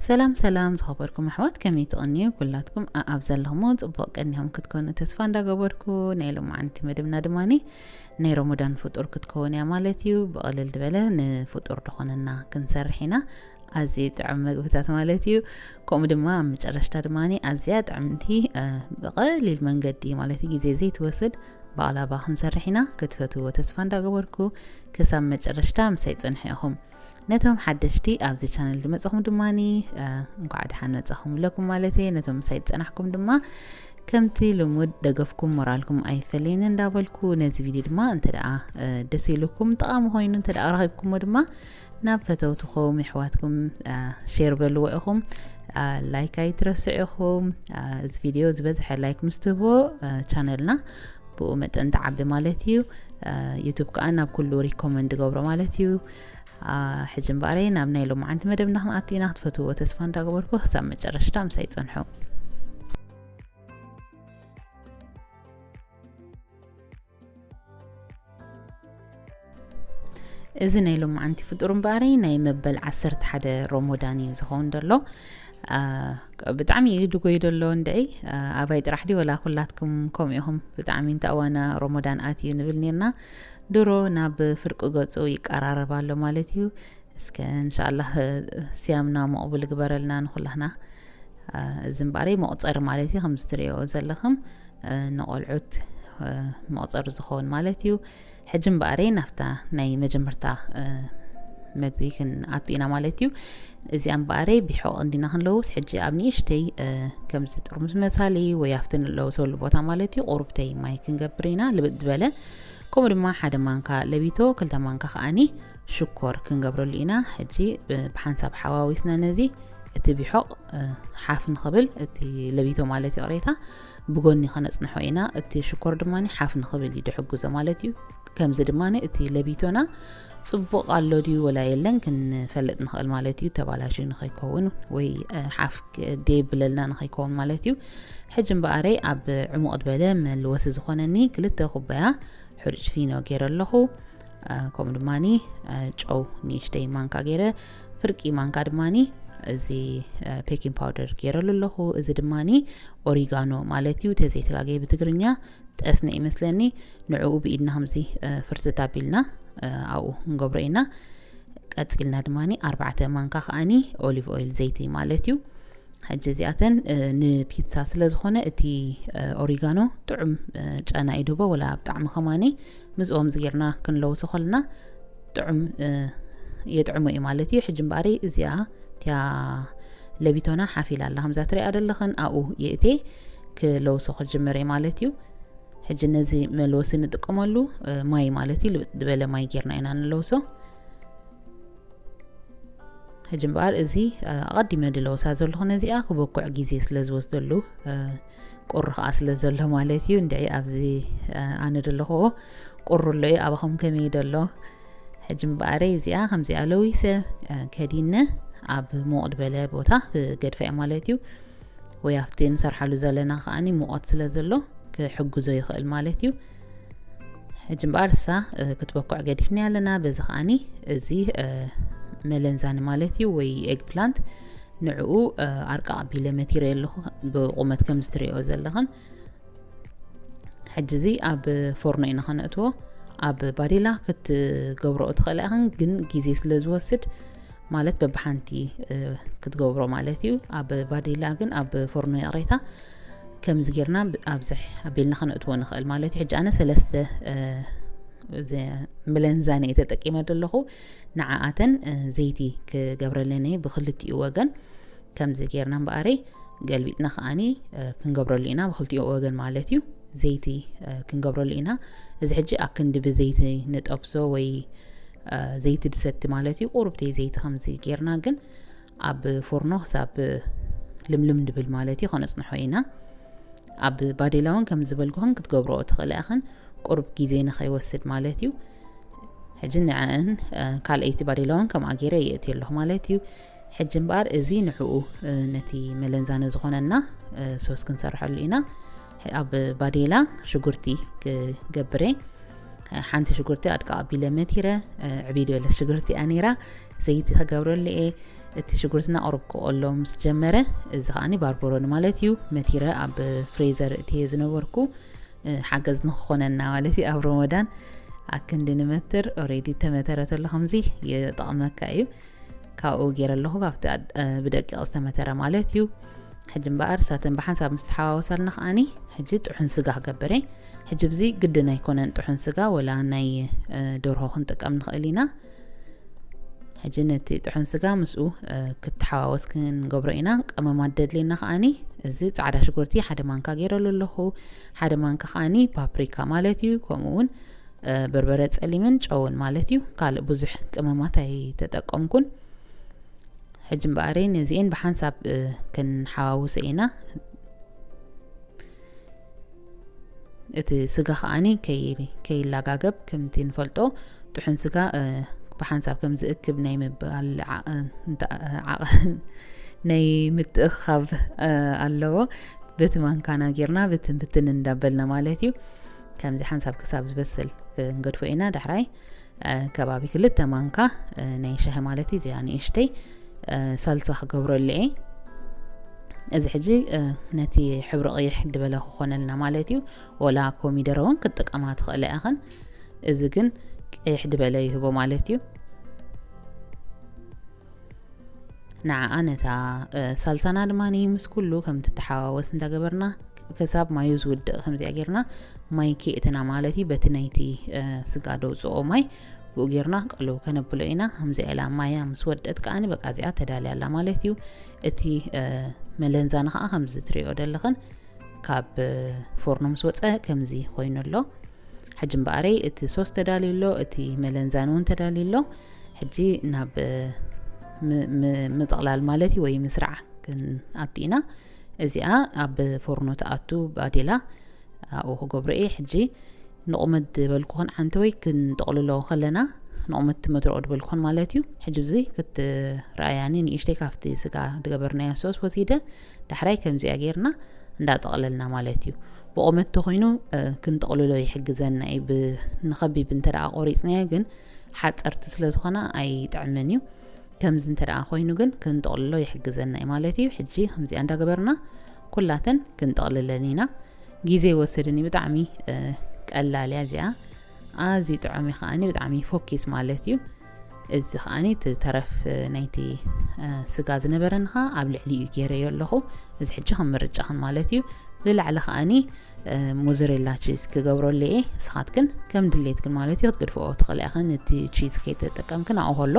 ሰላም ሰላም ዝኸበርኩም ኣሕዋት፣ ከመይ ትቕንዩ? ኩላትኩም ኣኣብ ዘለኹሞ ጽቡቕ ቀኒኹም ክትኮኑ ተስፋ እንዳገበርኩ፣ ናይ ሎማዓንቲ መደብና ድማኒ ናይ ሮሞዳን ፍጡር ክትከውን እያ ማለት እዩ። ብቐለል ዝበለ ንፍጡር ዝኾነና ክንሰርሕ ኢና። ኣዝዩ ጥዑም መግብታት ማለት እዩ። ከምኡ ድማ ኣብ መጨረሽታ ድማኒ ኣዝያ ጥዕምቲ፣ እ፣ ብቐሊል መንገዲ ማለት እዩ፣ ግዜ ዘይትወስድ ባቕላባ ክንሰርሕ ኢና። ክትፈትዎ ተስፋ እንዳገበርኩ ክሳብ መጨረሽታ ምሳይ ጽንሑ ኢኹም። ነቶም ሓደሽቲ ኣብዚ ቻነል ዝመጸኹም ድማኒ፣ እ፣ እንኳዕ ደሓን መጻኹም ኣለኩም ማለት እየ። ነቶም ምሳይ ዝጸናሕኩም ድማ ከምቲ ልሙድ ደገፍኩም ሞራልኩም ኣይፈለየኒ እንዳበልኩ፣ ነዚ ቪድዮ ድማ እንተ ደኣ፣ እ፣ ደስ ኢሉኩም፣ ጠቓሚ ኮይኑ እንተ ደኣ ረኺብኩሞ ድማ ናብ ፈተውትኹም የሕዋትኩም፣ እ፣ ሼር በልዎ ኢኹም። እ፣ ላይክ ኣይትረስዑ ኢኹም። እ፣ እዚ ቪድዮ ዝበዝሐ ላይክ ምስ ትህብዎ፣ እ፣ ቻነልና ብኡ መጠን ትዓቢ ማለት እዩ። እ፣ ዩቱብ ከኣ ናብ ኩሉ ሪኮመንድ ገብሮ ማለት እዩ። እ፣ ሕጂ እምበኣረይ ናብ ናይ ሎማዓንቲ መደብና ክንኣቱ ኢና። ክትፈትውዎ ተስፋ እንዳገበርኩ ክሳብ መጨረሽታ ምሳይ ጽንሑ። እዚ ናይ ሎማዓንቲ ፍጡር እምበኣረይ ናይ መበል ዓሰርተ ሓደ ሮሞዳን እዩ ዝኸውን ዘሎ። እ፣ ብጣዕሚ እዩ ድጎይ ዘሎ እንድዒ። እ፣ ኣባይ ጥራሕ ድዩ ወላ ኩላትኩም ከምኡ ኢኹም? ብጣዕሚ እንተ እዋና ሮሞዳን ኣትዩ ንብል ኔርና። ድሮ ናብ ፍርቂ ገጹ ይቀራረብ ኣሎ ማለት እዩ። እስከ እንሻላህ፣ እ፣ ስያምና መቕቡል ግበረልና ንኹላህና። እ፣ እዚ እምበኣረይ መቑጸሪ ማለት እዩ፣ ከምዚ ትርእይዎ ዘለኹም፣ እ፣ ንቖልዑት፣ እ፣ መቑጸሪ ዝኸውን ማለት እዩ። ሕጂ እምበኣረይ ናብታ ናይ መጀመርታ፣ እ፣ መግቢ ክንኣቱ ኢና ማለት እዩ። እዚኣ እምበኣረይ ቢሖቕ እንዲና ክንለውስ፣ ሕጂ ኣብ ንእሽተይ፣ እ፣ ከምዚ ጥርሙስ መሳሊ ወይ ኣብቲ ንለውሰሉ ቦታ ማለት እዩ፣ ቁሩብተይ ማይ ክንገብር ኢና፣ ልብጥ ዝበለ። ከምኡ ድማ ሓደ ማንካ ለቢቶ፣ ክልተ ማንካ ከኣኒ ሽኮር ክንገብረሉ ኢና። ሕጂ ብ-፣ ብሓንሳብ ሓዋዊስና ነዚ፣ እቲ ቢሖቕ፣ እ፣ ሓፍ ንኽብል፣ እቲ ለቢቶ ማለት ይቕሬታ፣ ብጎኒ ከነጽንሖ ኢና። እቲ ሽኮር ድማ ሓፍ ንኽብል እዩ ድሕግዞ ማለት እዩ። ከምዚ ድማ እቲ ለቢቶና ጽቡቕ ኣሎ ድዩ ወላ የለን ክንፈልጥ ንኽእል ማለት እዩ። ተባላሽዩ ንኸይከውን ወይ፣ እ፣ ሓፍ ክ-፣ ደይብለልና ንኸይከውን ማለት እዩ። ሕጂ እምበኣረይ ኣብ ዕሙቕ ዝበለ መልወሲ ዝኾነኒ ክልተ ኩባያ ሕሩጭ ፊኖ ገይረ ኣለኹ። እ፣ ከምኡ ድማኒ፣ እ፣ ጨው ንእሽተይ ማንካ ገይረ፣ ፍርቂ ማንካ ድማኒ እዚ፣ እ፣ ቤኪንግ ፓውደር ገይረሉ ኣለኹ። እዚ ድማኒ ኦሪጋኖ ማለት እዩ፣ ተዘይተጋገየ ብትግርኛ ጠስነ ይመስለኒ። ንዕኡ ብኢድና ከምዚ፣ እ፣ ፍርትት ኣቢልና፣ እ፣ ኣብኡ ንገብሮ ኢና። ቀጺልና ድማኒ ኣርባዕተ ማንካ ከኣኒ ኦሊቭ ኦይል፣ ዘይቲ ማለት እዩ። ሕጂ እዚኣተን፣ እ፣ ንፒትሳ ስለ ዝኾነ እቲ፣ እ፣ ኦሪጋኖ ጥዑም፣ እ፣ ጨና እዩ ድህቦ፣ ወላ ኣብ ጣዕሚ ከማኒ ምስኦም ዝጌርና ክንለውሶ ከለና ጥዑም፣ እ፣ የጥዕሞ እዩ ማለት እዩ። ሕጂ እምበኣሪ እዚኣ እቲያ ለቢቶና ሓፍ ኢላ ኣላ፣ ከምዛ ትሪኣ ዘለኽን ኣብኡ የእቴ ክለውሶ ክጅምር እየ ማለት እዩ። ሕጂ ነዚ መልወሲ ንጥቀመሉ፣ እ፣ ማይ ማለት እዩ። ልብጥ ዝበለ ማይ ጌርና ኢና ንለውሶ። ሕጂ እምበኣር እዚ፣ እ፣ ኣቐዲመ ድለውሳ ዘለኹ ነዚኣ ክበኩዕ ግዜ ስለ ዝወስደሉ፣ እ፣ ቁሪ ኸኣ ስለ ዘሎ ማለት እዩ። እንድዒ ኣብዚ፣ እ፣ ኣነ ደለኹዎ ቁሪ ኣሎ እዩ፣ ኣባኹም ከመይ ደሎ? ሕጂ እምበኣረይ እዚኣ ከምዚኣ ለዊሰ፣ እ፣ ከዲነ ኣብ ምቑድ በለ ቦታ ክገድፋ እየ ማለት እዩ። ወይ ኣብቲ ንሰርሓሉ ዘለና ከኣኒ ሙቐት ስለ ዘሎ ክሕግዞ ይኽእል ማለት እዩ። ሕጂ እምበኣር እሳ፣ እ፣ ክትበኩዕ ገዲፍናያ ኣለና። በዚ ከኣኒ እዚ፣ እ፣ መለንዛኒ ማለት እዩ ወይ ኤግ ፕላንት ንዕኡ፣ እ፣ ኣርቃ ኣቢለ መቲረ ኣለኹ ብቁመት ከም ዝትርእዮ ዘለኽን። ሕጂ እዚ ኣብ ፎርኖ ኢና ከነእትዎ። ኣብ ባዴላ ክትገብረኦ ትኽእላ ኢኽን፣ ግን ግዜ ስለ ዝወስድ ማለት በብሓንቲ፣ እ፣ ክትገብሮ ማለት እዩ። ኣብ ባዴላ ግን ኣብ ፎርኖ ይቕሬታ ከምዚ ጌርና ብ-፣ ኣብዝሕ ኣቢልና ከነእትዎ ንኽእል ማለት እዩ። ሕጂ ኣነ ሰለስተ፣ እ፣ ዘ-፣ መለንዛኒ እየ ተጠቂመ ዘለኹ። ንዓኣተን፣ እ፣ ዘይቲ ክገብረለን እየ ብክልቲኡ ወገን። ከምዚ ጌርና እምበኣረይ ገልቢጥና ከኣኒ፣ እ፣ ክንገብረሉ ኢና ብክልቲኡ ወገን ማለት እዩ። ዘይቲ፣ እ፣ ክንገብረሉ ኢና። እዚ ሕጂ ኣክንዲ ብዘይቲ ንጠብሶ ወይ፣ እ፣ ዘይቲ ድሰቲ ማለት እዩ። ቁሩብተይ ዘይቲ ከምዚ ጌርና ግን ኣብ ፎርኖ ክሳብ ልምልም ድብል ማለት እዩ ከነጽንሖ ኢና። ኣብ ባዴላ እውን ከም ዝበልኩኽን ክትገብርኦ ትኽእላ ኢኽን፣ ቁሩብ ግዜ ንኸይወስድ ማለት እዩ። ሕጂ ንዐን፣ እ፣ ካልኣይቲ ባዴላ እውን ከምኣ ገይረ የእትዮ ኣለኹ ማለት እዩ። ሕጂ እምበኣር እዚ ንዕኡ፣ እ፣ ነቲ መለንዛኒ ዝኾነና፣ እ፣ ሶስ ክንሰርሐሉ ኢና። ሕ-፣ ኣብ ባዴላ ሽጉርቲ ክገብር እየ። እ፣ ሓንቲ ሽጉርቲ ኣድቃ ኣቢለ መቲረ፣ እ፣ ዕብይ ዝበለት ሽጉርቲ እያ ነይራ። ዘይቲ ክገብረሉ እየ። እቲ ሽጉርትና ቁሩብ ክቆሎ ምስ ጀመረ፣ እዚ ከዓኒ ባርበሮ ማለት እዩ፣ መቲረ ኣብ ፍሬዘር እትዮ ዝነበርኩ፣ እ፣ ሓገዝ ንክኾነና ማለት እዩ። ኣብ ረመዳን ኣክንዲ ንመትር፣ ኦሬዲ ተመተረ ተሎ ከምዚ ይጠቕመካ እዩ። ካብኡ ገይረ ኣለኹ፣ ካብቲ ኣድ-፣ እ፣ ብደቂቕ ዝተመተረ ማለት እዩ። ሕጂ እምበኣር እሳተን ብሓንሳብ ምስ ተሓዋወሳልና ከዓኒ፣ ሕጂ ጥሑን ስጋ ክገብር እየ። ሕጂ ብዚ ግድን ኣይኮነን ጥሑን ስጋ፣ ወላ ናይ፣ እ፣ ደርሆ ክንጥቀም ንኽእል ኢና። ሕጂ ነቲ ጥሑን ስጋ ምስኡ፣ እ፣ ክትሓዋወስ ክንገብሮ ኢና። ቀመማት ደድልየና ከዓኒ፣ እዚ ጻዕዳ ሽጉርቲ ሓደ ማንካ ገይረሉ ኣለኹ። ሓደ ማንካ ከዓኒ ፓፕሪካ ማለት እዩ። ከምኡ እውን፣ እ፣ በርበረ ጸሊምን ጨውን ማለት እዩ። ካልእ ብዙሕ ቅመማት ኣይተጠቀምኩን። ሕጂ እምበኣር ነዚኤን ብሓንሳብ፣ እ፣ ክንሓዋውሰ ኢና። እቲ ስጋ ከዓኒ ከይ-፣ ከይላጋገብ፣ ከምቲ ንፈልጦ፣ ጥሑን ስጋ፣ እ፣ ብሓንሳብ ከም ዝእክብ ናይ ምባል ዓ-፣ እ፣ እንተ-፣ እ፣ ዓቐ-፣ ናይ ምትእኻብ፣ እ፣ ኣለዎ። በቲ ማንካና ጌርና ብትን ብትን እንዳበልና ማለት እዩ። ከምዚ ሓንሳብ ክሳብ ዝበስል ክንገድፎ ኢና። ዳሕራይ፣ እ፣ ከባቢ ክልተ ማንካ፣ እ፣ ናይ ሻሂ ማለት እዩ። እዚኣ ንእሽተይ፣ እ፣ ሳልሳ ክገብረሉ እየ። እዚ ሕጂ፣ እ፣ ነቲ ሕብሪ ቅይሕ ድበለ ክኾነልና ማለት እዩ። ወላ ኮሚደረ እውን ክትጥቀማ ትኽእላ ኢኽን። እዚ ግን ቅይሕ ድበለ ይህቦ ማለት እዩ። ንዓኣ ነታ፣ እ፣ ሳልሳና ድማ ምስ ኩሉ ከም ትተሓዋወስ እንዳገበርና ክሳብ ማዩ ዝውድእ ከምዚኣ ጌርና ማይ ክእትና ማለት እዩ። በቲ ናይቲ፣ እ፣ ስጋ ደውፅኦ ማይ ብኡ ጌርና ቅልው ከነብሎ ኢና። ከምዚኣ ኢላ ማያ ምስ ወደት ከዓኒ በቃ እዚኣ ተዳልያ ኣላ ማለት እዩ። እቲ፣ እ፣ መለንዛና ከዓ ከምዚ ትሪኦ ዘለኽን ካብ ፎርኖ ምስ ወፀ ከምዚ ኮይኑ ኣሎ። ሕጂ እምበኣረይ እቲ ሶስ ተዳልዩ ኣሎ፣ እቲ መለንዛን እውን ተዳልዩ ኣሎ። ሕጂ ናብ ም-፣ ም-፣ ምጥቕላል ማለት እዩ ወይ ምስራዕ ክንኣቱ ኢና። እዚኣ ኣብ ፎርኖ ትኣቱ ባዴላ ኣብኡ ክገብሮ እየ። ሕጂ ንቑመት ዝበልኩኽን ዓንተ ወይ ክንጥቕልሎ ከለና ንቑመት ትመትርኦ ዝበልኩኽን ማለት እዩ። ሕጂ እዚ ክትረኣያኒ ንእሽተይ ካብቲ ስጋ ዝገበርናዮ ሶስ ወሲደ ዳሕራይ ከምዚኣ ጌርና እንዳጠቕለልና ማለት እዩ። ብቑመት ተኾይኑ፣ እ፣ ክንጥቕልሎ ይሕግዘና እዩ። ብ-፣ ንኸቢብ እንተ ደኣ ቆሪጽናዮ ግን ሓጸርቲ ስለ ዝኾና ኣይጥዕምን እዩ። ከምዚ እንተ ደኣ ኮይኑ ግን ክንጥቕልሎ ይሕግዘና እዩ ማለት እዩ። ሕጂ ከምዚኣ እንዳገበርና ኩላተን ክንጥቕልለን ኢና። ግዜ ይወስድን እዩ፣ ብጣዕሚ፣ እ፣ ቀላል እያ እዚኣ። ኣዝዩ ጥዑም እዩ ከዓኒ፣ ብጣዕሚ ፎኪስ ማለት እዩ። እዚ ከዓኒ እቲ ተረፍ ናይቲ፣ እ፣ ስጋ ዝነበረኒ ኸዓ ኣብ ልዕሊኡ ገይረዮ ኣለኹ። እዚ ሕጂ ከም ምርጫኽን ማለት እዩ። ብላዕሊ ከዓኒ፣ እ፣ ሞዘሬላ ቺዝ ክገብረሉ እየ። ንስኻትክን ከም ድሌትክን ማለት እዩ ክትገድፍኦ ትኽእላ ኢኽን። እቲ ቺዝ ከይተጠቀምክን ኣብኡ ከሎ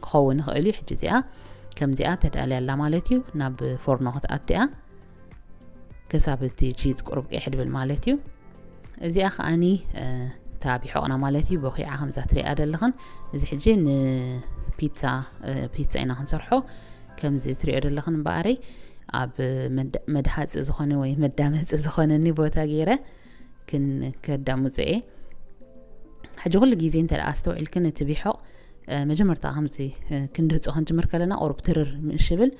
ክኸውን ይኽእል እዩ። ሕጂ እዚኣ ከምዚኣ ተዳልያ ኣላ ማለት እዩ። ናብ ፎርኖ ክትኣቱ እያ። ክሳብ እቲ ቺዝ ቁሩብ ቅይሕ ድብል ማለት እዩ። እዚኣ ከዓኒ፣ እ፣ እታ ቢሖቕና ማለት እዩ፣ ቦኺዓ ከምዛ ትሪኣ ዘለኽን። እዚ ሕጂ ንፒትሳ፣ እ፣ ፒትሳ ኢና ክንሰርሖ። ከምዚ ትሪኦ ዘለኽን እምበኣረይ ኣብ መድ-፣ መድሃፂ ዝኾነ ወይ መዳመፂ ዝኾነኒ ቦታ ገይረ ክን-፣ ከዳምፆ እየ። ሕጂ ኩሉ ግዜ እንተ ደኣ ኣስተውዒልክን እቲ ቢሖቕ፣ እ፣ መጀመርታ ከምዚ፣ እ፣ ክንድህፆ ክንጅምር ከለና ቁሩብ ትርር ምእሽ ይብል።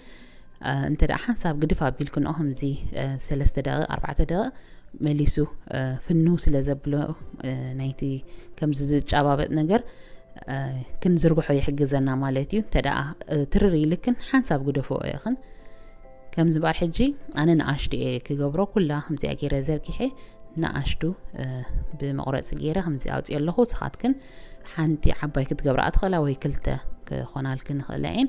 እ፣ እንተ ደኣ ሓንሳብ ግድፍ ኣቢልክንኦ ከምዚ፣ እ፣ ሰለስተ ደቂቕ፣ ኣርባዕተ ደቂቕ መሊሱ፣ እ፣ ፍንው ስለ ዘብሎ፣ እ፣ ናይቲ ከምዚ ዝጫባበጥ ነገር፣ እ፣ ክንዝርግሖ ይሕግዘና ማለት እዩ። እንተ ደኣ፣ እ፣ ትርር ኢልክን ሓንሳብ ግደፍኦ ኢኽን። ከምዚ እምበኣር ሕጂ ኣነ ንኣሽቱ እየ ክገብሮ፣ ኩላ ከምዚኣ ገይረ ዘርጊሐ ንኣሽቱ፣ እ፣ ብመቑረፂ ገይረ ከምዚ ኣውፅኦ ኣለኹ። ንስኻትክን ሓንቲ ዓባይ ክትገብራ ትኽእላ ወይ ክልተ ክኾናልክን ይኽእላ እየን።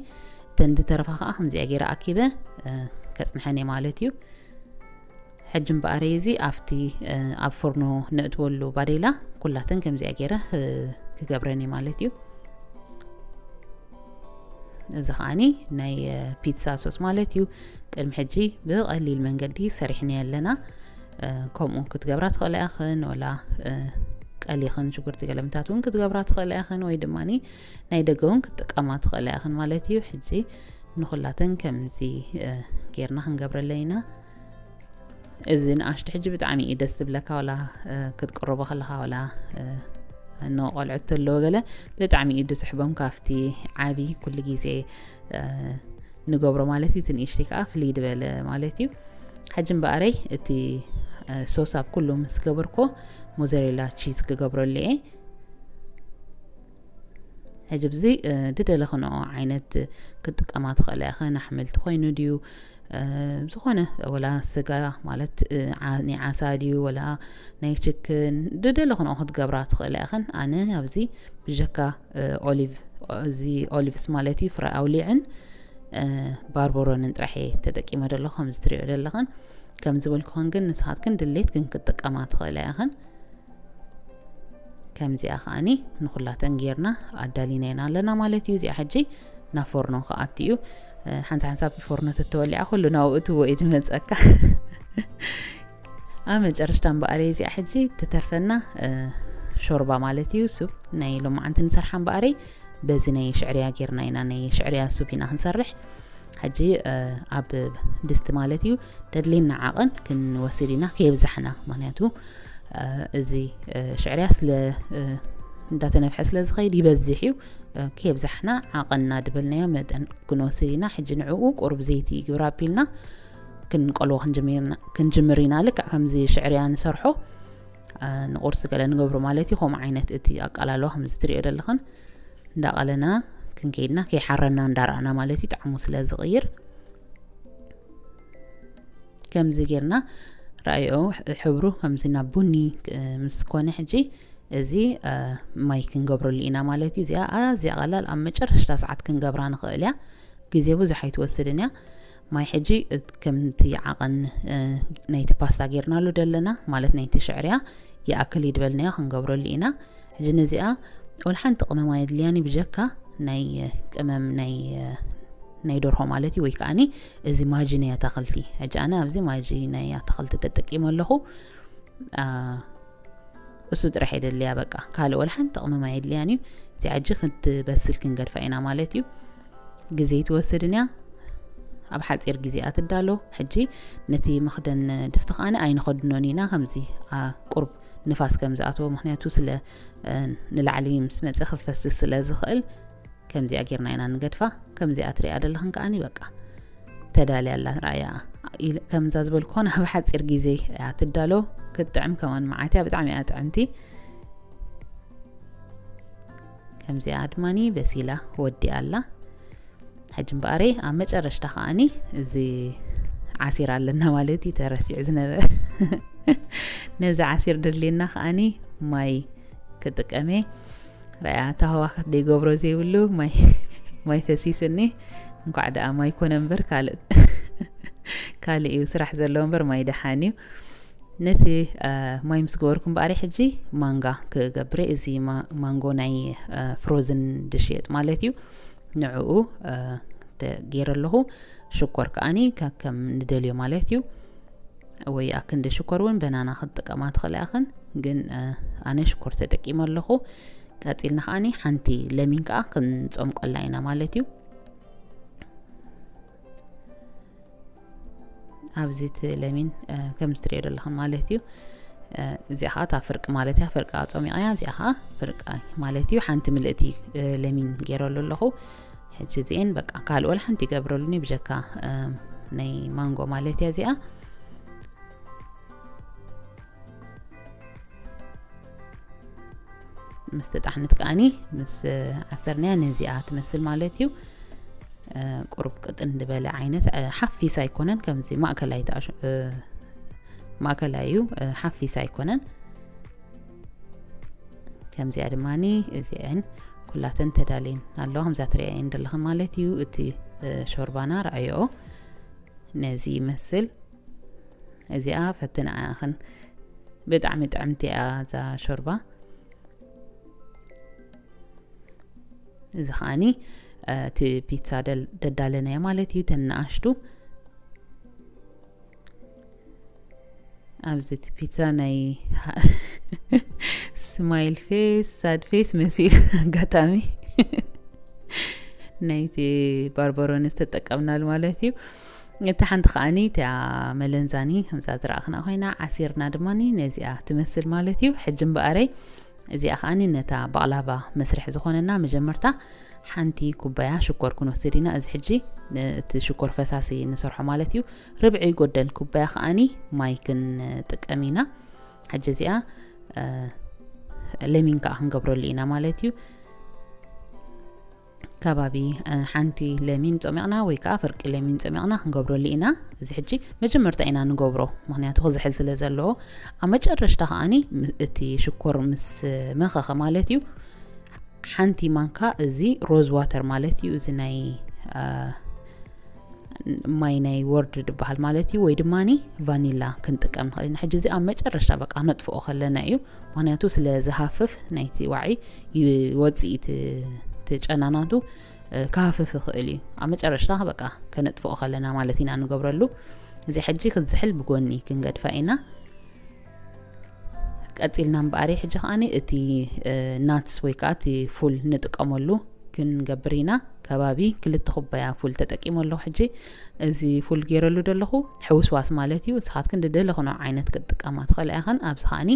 እተን ዝተረፋ ከዓ ከምዚኣ ገይረ ኣኪበ፣ እ፣ ከፅንሐን እየ ማለት እዩ። ሕጂ እምበኣረይ እዚ ኣብቲ፣ እ፣ ኣብ ፎርኖ ነእትወሉ ባዴላ ኩላተን ከምዚኣ ገይረ፣ እ፣ ክገብረን እየ ማለት እዩ። እዚ ከዓኒ ናይ፣ እ፣ ፒትሳ ሶስ ማለት እዩ። ቅድሚ ሕጂ ብቐሊል መንገዲ ሰሪሕናዮ ኣለና። እ፣ ከምኡ ክትገብራ ትኽእላ ኢኽን፣ ወላ፣ እ፣ ቀሊኽን ሽጉርቲ ገለምታት እውን ክትገብራ ትኽእላ ኢኽን፣ ወይ ድማኒ ናይ ደገ እውን ክትጥቀማ ትኽእላ ኢኽን ማለት እዩ። ሕጂ ንኹላተን ከምዚ፣ እ፣ ጌርና ክንገብረለን ኢና። እዚ ንኣሽቱ ሕጂ ብጣዕሚ እዩ ደስ ዝብለካ፣ ዋላ፣ እ፣ ክትቅርቦ ከለኻ፣ ዋላ፣ እ፣ ንቆልዑት ተለዎ ገለ ብጣዕሚ እዩ ዝስሕቦም ካብቲ ዓቢ ኩሉ ግዜ፣ እ፣ ንገብሮ ማለት እዩ። እቲ ንእሽተይ ከዓ ፍልይ ዝበለ ማለት እዩ። ሕጂ እምበኣረይ እቲ፣ እ፣ ሶስ ኣብ ኩሉ ምስ ገበርኮ ሞዘሬላ ቺዝ ክገብረሉ እየ። ሕጂ ብዚ ድደለኽንኦ ዓይነት ክትጥቀማ ትኽእላ ኢኽን። ኣሕምልቲ ኮይኑ ድዩ፣ ዝኾነ ወላ ስጋ ማለት ናይ ዓሳ ድዩ፣ ወላ ናይ ችክን፣ ድደለኽንኦ ክትገብራ ትኽእላ ኢኽን። ኣነ ኣብዚ ብጀካ ኦሊቭ፣ እዚ ኦሊቭስ ማለት እዩ፣ ፍረ ኣውሊዕን ባርበሮንን ጥራሕ እየ ተጠቂመ ደለኹ። ከምዚ ትሪኦ ደለኽን፣ ከም ዝበልኩኽን ግን ንስኻትክን ድሌትክን ክትጥቀማ ትኽእላ ኢኽን። ከምዚኣ ከኣኒ ንኹላተን ጌርና ኣዳሊናየን ኣለና ማለት እዩ። እዚኣ ሕጂ ናብ ፎርኖ ክኣቱ እዩ። ሓንሳ ሓንሳብ ፎርኖ ተተወሊዓ ኩሉ ናብኡ እትዎ እዩ ዝመፀካ። ኣብ መጨረሽታ እምበኣረይ እዚኣ ሕጂ ትተርፈና ሾርባ ማለት እዩ። ሱፕ ናይ ሎማዓንቲ ንሰርሓ እምበኣረይ በዚ ናይ ሽዕርያ ጌርና ኢና፣ ናይ ሽዕርያ ሱፕ ኢና ክንሰርሕ። ሕጂ ኣብ ድስቲ ማለት እዩ ደድሌና ዓቐን ክንወስድ ኢና፣ ከየብዛሕና። ምክንያቱ እዚ ሽዕርያ ስለ እንዳተነፍሐ ስለ ዝኸይድ ይበዝሕ እዩ። ከየብዛሕና ዓቐንና ድበልናዮ መጠን ክንወስድ ኢና። ሕጂ ንዕኡ ቁሩብ ዘይቲ ግብር ኣቢልና ክንቀልዎ ክንጅምር ኢና። ልክዕ ከምዚ ሽዕርያ ንሰርሖ ንቁርሲ ገለ ንገብሮ ማለት እዩ። ከምኡ ዓይነት እቲ ኣቀላልዋ ከምዚ ትሪኦ ዘለኽን እንዳቐለና ክንከይድና ከይሓረና እንዳረኣና ማለት እዩ፣ ጣዕሙ ስለ ዝቕይር። ከምዚ ጌርና ረኣዮ፣ ሕብሩ ከምዚ ናብ ቡኒ ምስ ኮነ ሕጂ እዚ ማይ ክንገብረሉ ኢና ማለት እዩ። እዚኣ ኣዝያ ቀላል ኣብ መጨረሽታ ሰዓት ክንገብራ ንኽእል እያ። ግዜ ብዙሕ ኣይትወስድን እያ። ማይ ሕጂ ከምቲ ዓቐን ናይቲ ፓስታ ጌርናሉ ደለና ማለት ናይቲ ሽዕርያ ይኣክል ይድበልናዮ ክንገብረሉ ኢና። ሕጂ ነዚኣ ወላ ሓንቲ ቅመም ኣየድልያን እዩ፣ ብጀካ ናይ ቅመም ናይ ናይ ደርሆ ማለት እዩ፣ ወይ ከዓኒ እዚ ማጂ ናይ ኣታኽልቲ። ሕጂ ኣነ ኣብዚ ማጂ ናይ ኣታኽልቲ ተጠቂመ ኣለኹ። እሱ ጥራሕ የደልያ፣ በቃ ካልእ ወላ ሓንቲ ቅመም ኣየድልያን እዩ። እዚ ሕጂ ክትበስል ክንገድፋ ኢና ማለት እዩ። ግዜ ትወስድን እያ፣ ኣብ ሓፂር ግዜ እያ ትዳሎ። ሕጂ ነቲ መኽደን ድስቲ ከዓኒ ኣይንኸድኖን ኢና፣ ከምዚ ቁሩብ ንፋስ ከም ዝኣትዎ፣ ምክንያቱ ስለ ንላዕሊ ምስ መፀ ክፈስስ ስለ ዝኽእል ከምዚኣ ጌርና ኢና ንገድፋ። ከምዚኣ ትሪኣ ደለኽን ከዓኒ በቃ ተዳልያ ኣላ። ራእያ ከምዛ ዝበልኩ ኮነ ኣብ ሓፂር ግዜ እያ ትዳሎ። ክትጥዕም ከማን መዓት እያ፣ ብጣዕሚ እያ ጥዕምቲ። ከምዚኣ ድማኒ በሲላ ወዲኣ ኣላ። ሕጂ እምበኣረይ ኣብ መጨረሽታ ከዓኒ እዚ ዓሲር ኣለና ማለት እዩ፣ ተረሲዑ ዝነበረ። ነዚ ዓሲር ደልየና ከዓኒ ማይ ክጥቀመ። ረኣያ፣ እታ ህዋ ክትደይገብሮ ዘይብሉ ማይ፣ ማይ ፈሲስኒ። እንኳዕ ደኣ ማይ ኮነ እምበር ካልእ፣ ካልእ እዩ ስራሕ ዘለዎ እምበር ማይ ደሓን እዩ። ነቲ ማይ ምስ ገበርኩ እምበኣሪ ሕጂ ማንጋ ክገብረ። እዚ ማንጎ ናይ ፍሮዝን ድሽየጥ ማለት እዩ። ንዕኡ ገይረ ኣለኹ። ሽኮር ከኣኒ ከም ንደልዮ ማለት እዩ። ወይ ኣክንዲ ሽኮር እውን በናና ክትጥቀማ ትኽእላ ኢኽን፣ ግን ኣነ ሽኮር ተጠቂመ ኣለኹ። ቀፂልና ከኣኒ ሓንቲ ለሚን ከኣ ክንፀምቆላ ኢና ማለት እዩ። ኣብዚ እቲ ለሚን ከም ዝትሪኦ ዘለኽን ማለት እዩ። እዚኣ ከዓ እታ ፍርቂ ማለት እያ፣ ፍርቂ ፆሚቐያ፣ እዚኣ ከዓ ፍርቂ ማለት እዩ። ሓንቲ ምልእቲ ለሚን ገይረሉ ኣለኹ። ሕጂ እዚኤን በቃ ካልእ ወላ ሓንቲ ይገብረሉኒ ብጀካ ናይ ማንጎ ማለት እያ እዚኣ። ምስ ተጣሕነት ከኣኒ ምስ ዓሰርናያ ነዚኣ ትመስል ማለት እዩ። ቁሩብ ቅጥን ዝበለ ዓይነት ሓፊስ ኣይኮነን፣ ከምዚ ማእከላይ ማእከላይ እዩ፣ ሓፊስ ኣይኮነን። ከምዚኣ ድማኒ እዚአን ኩላተን ተዳልየን ኣለዋ። ከምዛ ትሪኣየን ዘለኽን ማለት እዩ። እቲ ሾርባና ረኣየኦ ነዚ ይመስል። እዚኣ ፈትና ኣኽን ብጣዕሚ ጥዕምቲ እያ እዛ ሾርባ። እዚ ከዓኒ እቲ ፒትሳ ደዳለናዮ ማለት እዩ። ተን ንኣሽቱ ኣብዚ እቲ ፒትሳ ናይ ስማይል ፌስ ሳድ ፌስ መሲሉ ኣጋጣሚ ናይቲ ባርበሮኒ ዝተጠቀምናሉ ማለት እዩ። እቲ ሓንቲ ከዓኒ እቲኣ መለንዛኒ ከምዛ ዝረኣኽና ኮይና ዓሲርና ድማኒ ነዚኣ ትመስል ማለት እዩ። ሕጂ እምበኣረይ እዚኣ ከዓኒ ነታ ባቕላባ መስርሒ ዝኾነና መጀመርታ ሓንቲ ኩባያ ሽኮር ክንወስድ ኢና። እዚ ሕጂ እቲ ሽኮር ፈሳሲ ንሰርሖ ማለት እዩ። ርብዒ ጎደል ኩባያ ከዓኒ ማይ ክንጥቀም ኢና። ሕጂ እዚኣ ለሚን ከዓ ክንገብረሉ ኢና ማለት እዩ። ከባቢ ሓንቲ ለሚን ጾሚቕና ወይ ከዓ ፍርቂ ለሚን ጾሚቕና ክንገብረሉ ኢና። እዚ ሕጂ መጀመርታ ኢና ንገብሮ፣ ምክንያቱ ክዝሕል ስለ ዘለዎ። ኣብ መጨረሽታ ከዓኒ እቲ ሽኮር ምስ መኸኸ ማለት እዩ፣ ሓንቲ ማንካ እዚ ሮዝ ዋተር ማለት እዩ፣ እዚ ናይ ማይ ናይ ወርድ ዝበሃል ማለት እዩ፣ ወይ ድማ ቫኒላ ክንጥቀም ንኽእል ኢና። ሕጂ እዚ ኣብ መጨረሻ በቃ ነጥፍኦ ከለና እዩ፣ ምክንያቱ ስለ ዝሃፍፍ ናይቲ ዋዒ ይወፅእ፣ ትጨናናቱ ክሃፍፍ ይኽእል እዩ። ኣብ መጨረሻ በቃ ከነጥፍኦ ከለና ማለት ኢና ንገብረሉ። እዚ ሕጂ ክዝሕል ብጎኒ ክንገድፋ ኢና። ቀፂልና እምበኣሪ ሕጂ ከዓኒ እቲ ናትስ ወይ ከዓ እቲ ፉል ንጥቀመሉ ክንገብር ኢና። ከባቢ ክልተ ኩባያ ፉል ተጠቂመ ኣለኹ። ሕጂ እዚ ፉል ገይረሉ ዘለኹ ሕውስዋስ ማለት እዩ። ንስኻትክን ዝደለኽንኦ ዓይነት ክትጥቀማ ትኽእላ ኢኽን። ኣብዚ ከዓኒ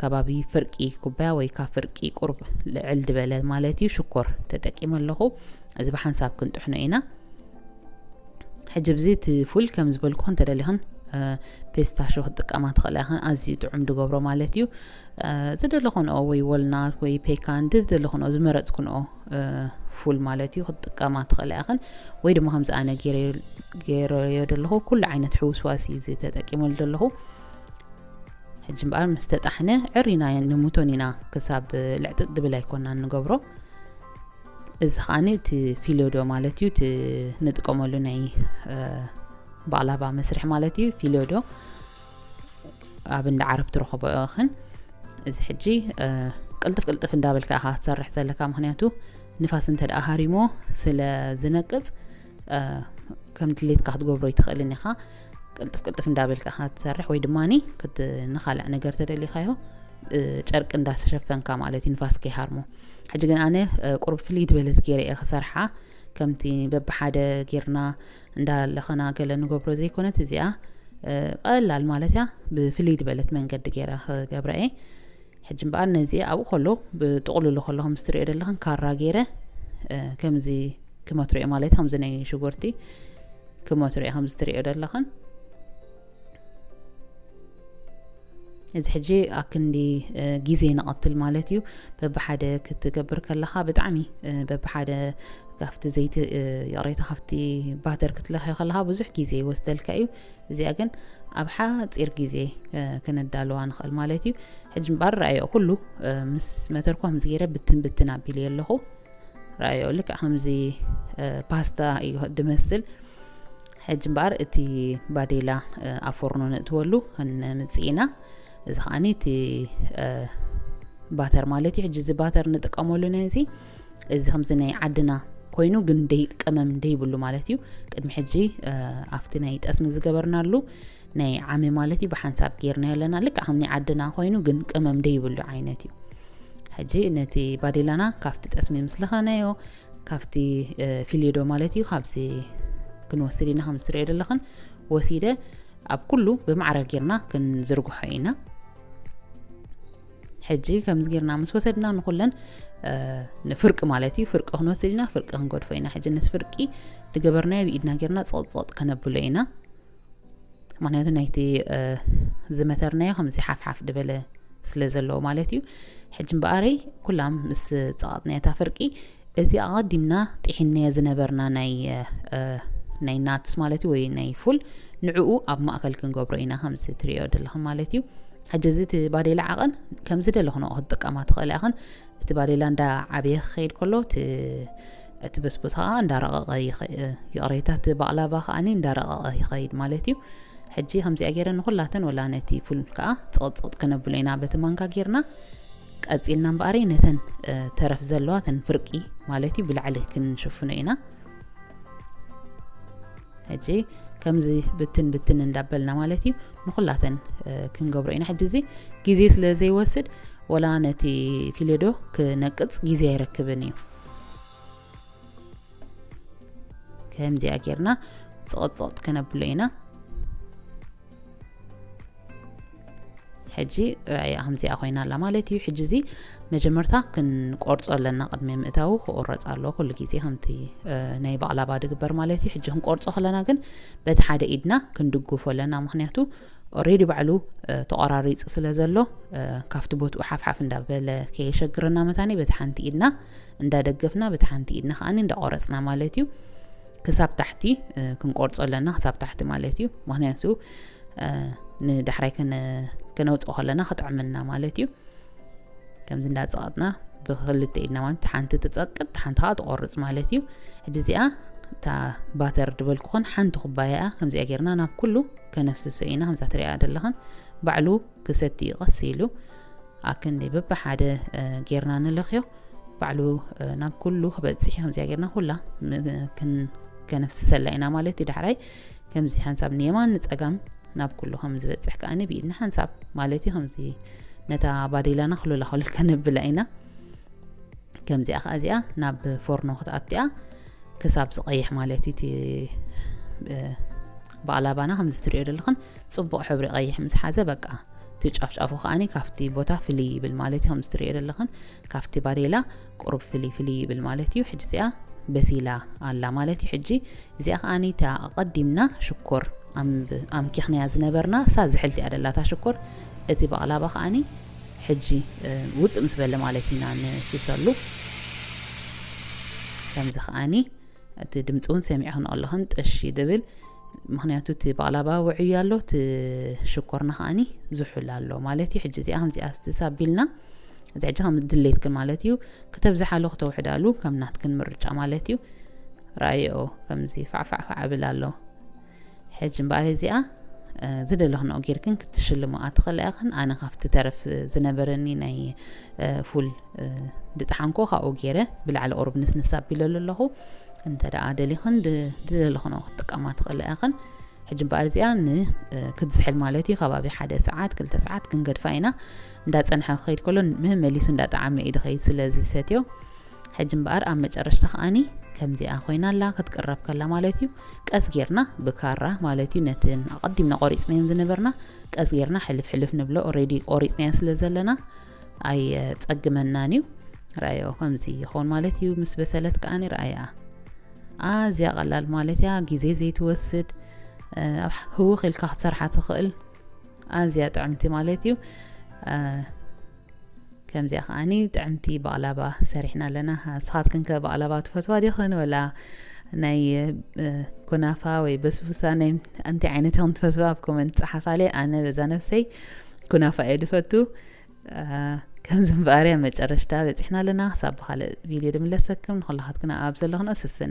ከባቢ ፍርቂ ኩባያ ወይ ካብ ፍርቂ ቁርብ ልዕል ዝበለ ማለት እዩ ሽኮር ተጠቂመ ኣለኹ። እዚ ብሓንሳብ ክንጥሕኖ ኢና። ሕጂ ብዚ እቲ ፉል ከም ዝበልኩ እንተደሊኽን ፔስታሾ ክትጥቀማ ትኽእላ ኢኽን። ኣዝዩ ጥዑም ዝገብሮ ማለት እዩ። ዝደለኹንኦ ወይ ወልናት ወይ ፔካን ዝደለኹንኦ ዝመረፅኩንኦ ፉል ማለት እዩ ክትጥቀማ ትኽእላ ኢኽን። ወይ ድማ ከምዚ ኣነ ገይረዮ ዘለኹ ኩሉ ዓይነት ሕውስዋስ እዩ እዚ ተጠቂመሉ ዘለኹ። ሕጂ እምበኣር ምስ ተጣሕነ ዕሪና ንምቶን ኢና፣ ክሳብ ልዕጥጥ ድብል ኣይኮናን ንገብሮ። እዚ ከዓኒ እቲ ፊሎዶ ማለት እዩ፣ እቲ ንጥቀመሉ ናይ ባቕላባ መስርሒ ማለት እዩ። ፊሎዶ ኣብ እንዳ ዓረብ ትረኽቦ ኢኽን። እዚ ሕጂ ቅልጥፍ ቅልጥፍ እንዳበልካ ኢኻ ትሰርሕ ዘለካ፣ ምክንያቱ ንፋስ እንተ ደኣ ሃሪሞ ስለ ዝነቅጽ ከም ድሌትካ ክትገብሮ ይትኽእልን ኢኻ። ቅልጥፍ ቅልጥፍ እንዳበልካ ኢኻ ትሰርሕ፣ ወይ ድማ ንኻልዕ ነገር ተደሊኻዮ ጨርቂ እንዳሸፈንካ ማለት እዩ፣ ንፋስ ከይሃርሞ። ሕጂ ግን ኣነ ቁሩብ ፍልይ ዝበለት ገይረ እየ ክሰርሓ። ከምቲ በብሓደ ጌርና እንዳለኸና ገለ ንገብሮ ዘይኮነት፣ እዚኣ ቀላል ማለት እያ፣ ብፍልይ ዝበለት መንገዲ ገይረ ክገብረ እየ። ሕጂ እምበኣር ነዚ ኣብኡ ከሎ ብጥቕልሉ ከሎ ከም ዝትሪኦ ዘለኽን ካራ ገይረ ከምዚ ክመትሮ እየ ማለት፣ ከምዚ ናይ ሽጉርቲ ክመትሮ እየ ከምዚ ትሪኦ ዘለኽን። እዚ ሕጂ ኣክንዲ ግዜ ንቐትል ማለት እዩ። በብሓደ ክትገብር ከለኻ ብጣዕሚ በብሓደ ካብቲ ዘይቲ ይቕሬታ ካብቲ ባተር ክትለኽዮ ከለኻ ብዙሕ ግዜ ይወስደልካ እዩ። እዚኣ ግን ኣብ ሓፂር ግዜ ከነዳልዋ ንኽእል ማለት እዩ። ሕጂ እምበኣር ረኣዮ ኩሉ ምስ መተርኳ ምስ ገይረ ብትን ብትን ኣቢለ ኣለኹ። ረኣዮ ልክዕ ከምዚ ፓስታ እዩ ድመስል። ሕጂ እምበኣር እቲ ባዴላ ኣብ ፎርኖ ነእትወሉ ክንምፅእ ኢና። እዚ ከዓኒ እቲ ባተር ማለት እዩ። ሕጂ እዚ ባተር ንጥቀመሉ ነዚ፣ እዚ ከምዚ ናይ ዓድና ኮይኑ ግን ደይ ቀመም ደይብሉ ማለት እዩ። ቅድሚ ሕጂ ኣብቲ ናይ ጠስሚ ዝገበርናሉ ናይ ዓሚ ማለት እዩ ብሓንሳብ ጌርናዮ ኣለና። ልክዕ ከም ናይ ዓድና ኮይኑ ግን ቀመም ደይብሉ ዓይነት እዩ። ሕጂ ነቲ ባዴላና ካብቲ ጠስሚ ምስ ለኸናዮ ካብቲ ፊልዮ ዶ ማለት እዩ፣ ካብዚ ክንወስድ ኢና። ከም ዝትሪኦ ዘለኽን ወሲደ ኣብ ኩሉ ብማዕረ ጌርና ክንዝርግሖ ኢና። ሕጂ ከምዚ ጌርና ምስ ወሰድና ንኩለን ንፍርቂ ማለት እዩ፣ ፍርቂ ክንወስድ ኢና፣ ፍርቂ ክንገድፎ ኢና። ሕጂ ነቲ ፍርቂ ዝገበርናዮ ብኢድና ጌርና ጸቕጸቕ ከነብሎ ኢና። ምክንያቱ ናይቲ ዝመተርናዮ ከምዚ ሓፍሓፍ ዝበለ ስለ ዘለዎ ማለት እዩ። ሕጂ እምበኣረይ ኩላም ምስ ጸቐጥናዮ እታ ፍርቂ፣ እቲ ኣቐዲምና ጢሒናዮ ዝነበርና ናይ ናይ ናትስ ማለት እዩ፣ ወይ ናይ ፉል፣ ንዕኡ ኣብ ማእከል ክንገብሮ ኢና፣ ከምዚ ትሪኦ ዘለኽን ማለት እዩ። ሕጂ እዚ እቲ ባዴላ ዓቐን ከም ዝደለኽንኦ ክትጥቀማ ትኽእላ ኢኽን። እቲ ባዴላ እንዳ ዓበየ ክኸይድ ከሎ እቲ እቲ በስቡሳ ከዓ እንዳረቐቐ ይኸ-፣ ይቕሬታ፣ እቲ ባቕላባ ከዓኒ እንዳረቐቐ ይኸይድ ማለት እዩ። ሕጂ ከምዚኣ ገይረ ንኹላተን ወላ ነቲ ፉል ከዓ ጽቕጽቕጥ ከነብሎ ኢና በቲ ማንካ ጌርና። ቀጺልና እምበኣሪ ነተን ተረፍ ዘለዋ ተን ፍርቂ ማለት እዩ ብላዕሊ ክንሽፍኖ ኢና። ሕጂ ከምዚ ብትን ብትን እንዳበልና ማለት እዩ ንኹላተን ክንገብሮ ኢና። ሕጂ እዚ ግዜ ስለ ዘይወስድ ወላ ነቲ ፊሌዶ ክነቅጽ ግዜ ኣይረክብን እዩ። ከምዚኣ ጌርና ጽቕጥጽቕጥ ከነብሎ ኢና። ሕጂ ራእያ ከምዚኣ ኮይና ኣላ ማለት እዩ። ሕጂ እዚ መጀመርታ ክንቆርጾ ኣለና፣ ቅድሚ ምእታዉ ክቑረጽ ኣለዎ። ኩሉ ግዜ ከምቲ ናይ ባቕላባ ድግበር ማለት እዩ። ሕጂ ክንቆርጾ ከለና ግን በቲ ሓደ ኢድና ክንድግፎ ኣለና፣ ምኽንያቱ ኦሬዲ ባዕሉ ተቆራሪፁ ስለ ዘሎ ካብቲ ቦትኡ ሓፍሓፍ እንዳበለ ከየሸግረና መታኒ በቲ ሓንቲ ኢድና እንዳደገፍና በቲ ሓንቲ ኢድና ከዓኒ እንዳቆረፅና ማለት እዩ። ክሳብ ታሕቲ ክንቆርፆ ኣለና፣ ክሳብ ታሕቲ ማለት እዩ። ምክንያቱ ንዳሕራይ ከነውፅኦ ከለና ክጥዕመና ማለት እዩ። ከምዚ እንዳፀቐጥና ብክልተ ኢድና ማለት ሓንቲ ትፀቅጥ ሓንቲ ከዓ ትቆርፅ ማለት እዩ። ሕጂ እዚኣ እታ ባተር ድበልኩኹን ሓንቲ ኩባያ እያ። ከምዚኣ ጌርና ናብ ኩሉ ከነፍስሶ ኢና። ከምዛ ትሪኣ ዘለኽን ባዕሉ ክሰቲ እዩ ቀስ ኢሉ። ኣክንዲ በብሓደ ጌርና ንለኽዮ። ባዕሉ ናብ ኩሉ ክበፅሕ እዩ። ከምዚኣ ጌርና ኩላ ከነፍስሰላ ኢና ማለት እዩ። ዳሕራይ ከምዚ ሓንሳብ ንየማን ንፀጋም ናብ ኩሉ ከም ዝበፅሕ ከዓኒ ብኢድና ሓንሳብ ማለት እዩ። ከምዚ ነታ ባዴላና ክሉላ ክሉል ከነብላ ኢና። ከምዚኣ ከዓ እዚኣ ናብ ፎርኖ ክትኣትያ ክሳብ ዝቐይሕ ማለት እዩ። እቲ ባቕላባና ከምዚ ትሪኦ ዘለኽን ፅቡቕ ሕብሪ ቀይሕ ምስ ሓዘ በቃ እቲ ጫፍጫፉ ከዓኒ ካብቲ ቦታ ፍልይ ይብል ማለት እዩ። ከምዚ ትሪኦ ዘለኽን ካብቲ ባዴላ ቁሩብ ፍልይ ፍልይ ይብል ማለት እዩ። ሕጂ እዚኣ በሲላ ኣላ ማለት እዩ። ሕጂ እዚኣ ከዓኒ እታ ኣቐዲምና ሽኮር ኣምኪኽናያ ዝነበርና እሳ ዝሕልቲ ኣደላታ ሽኮር እቲ ባቕላባ ከዓኒ ሕጂ ውፅእ ምስ በለ ማለት ኢና ንፍስሰሉ። ከምዚ ከዓኒ እቲ ድምፂ እውን ሰሚዕኽን ኣለኽን ጥሽ ድብል። ምክንያቱ እቲ ባቕላባ ውዕዩ ኣሎ፣ እቲ ሽኮርና ከዓኒ ዝሑል ኣሎ ማለት እዩ። ሕጂ እዚኣ ከምዚኣ ስስ ኣቢልና እዚ ሕጂ ከም ድሌትክን ማለት እዩ። ከተብዝሓሉ ከተውሕዳሉ ከም ናትክን ምርጫ ማለት እዩ። ራእዮ ከምዚ ፋዕፋዕፋዕ ብል ኣሎ። ሕጂ እምበኣር እዚኣ ዝደለኽንኦ ጌርክን ክትሽልምኣ ትኽእላ ኢኽን። ኣነ ካብቲ ተረፍ ዝነበረኒ ናይ ፉል ድጠሓንኮ ካብኡ ገይረ ብላዕሊ ቁሩብ ንስንስ ኣቢለሉ ኣለኹ። እንተ ደኣ ደሊኽን ዝደለኽንኦ ክትጥቀማ ትኽእላ ኢኽን። ሕጂ እምበኣር እዚኣ ንክትዝሕል ማለት እዩ ከባቢ ሓደ ሰዓት ክልተ ሰዓት ክንገድፋ ኢና። እንዳፀንሐ ክኸይድ ከሎ መመሊሱ እንዳጠዓመ እዩ ዝኸይድ ስለ ዝሰትዮ። ሕጂ እምበኣር ኣብ መጨረሽታ ከዓኒ ከምዚኣ ኮይና ኣላ ክትቅረብ ከላ ማለት እዩ። ቀስ ጌርና ብካራ ማለት እዩ ነተን ኣቐዲምና ቆሪፅናየን ዝነበርና ቀስ ጌርና ሕልፍ ሕልፍ ንብሎ። ኦሬዲ ቆሪፅናየን ስለ ዘለና ኣየፀግመናን እዩ። ራዮ ከምዚ ይኸውን ማለት እዩ። ምስ በሰለት ከዓኒ ረኣያ ኣዝያ ቀላል ማለት እያ። ግዜ ዘይትወስድ ህውኽ ኢልካ ክትሰርሓ ትኽእል ኣዝያ ጥዕምቲ ማለት እዩ። ከምዚኣ ከዓኒ ጥዕምቲ ባቕላባ ሰሪሕና ኣለና። ንስኻትክን ከ ባቕላባ ትፈትዋ ዲኽን ወላ ናይ ኩናፋ ወይ በስቡሳ ናይ እንታይ ዓይነት ኢኽን ትፈትዋ ኣብ ኮመንት ፀሓፋለይ። ኣነ በዛ ነፍሰይ ኩናፋ እየ ድፈቱ። ከምዚ እምበኣር እያ መጨረሽታ በፂሕና ኣለና። ክሳብ ብካልእ ቪድዮ ድምለሰክም ንኩላኻትክን ኣብ ዘለኽንኦ ስስን